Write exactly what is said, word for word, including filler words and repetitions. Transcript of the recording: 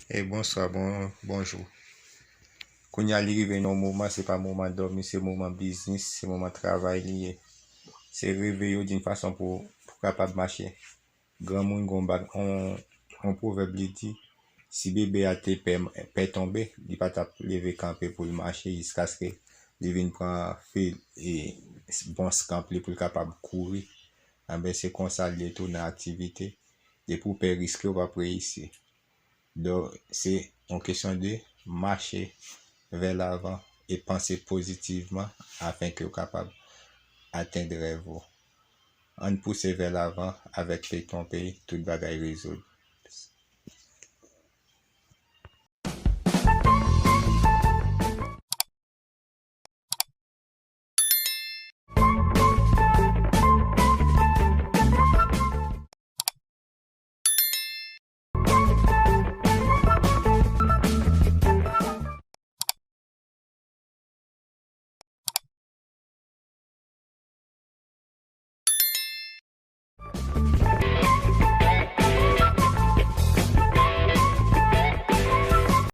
E bonswa, bon, bonjou. Kounye a li rive nan yon moman, se pa moman dòmi, se moman biznis, se moman travay li ye. Se réveiller d'une façon pou, pou kapab mache. Granmoun gon bag, on, on pwovèb li di, si bebe a te pè, pè tonbe, li pa t ap leve kanpe pou l mache jiskaske li vin pran fil e bon skanp li pou l kapab kouri. Anben, se konsa l ye tou nan aktivite. Depi w pè riske, w p ap reyisi. Donk, se yon kesyon de mache vè lavan e panse pozitivman afin ke w kapab atenn rèv ou. Ann pouse vè lavan avèk Peyton Pay, tout bagay rezoud.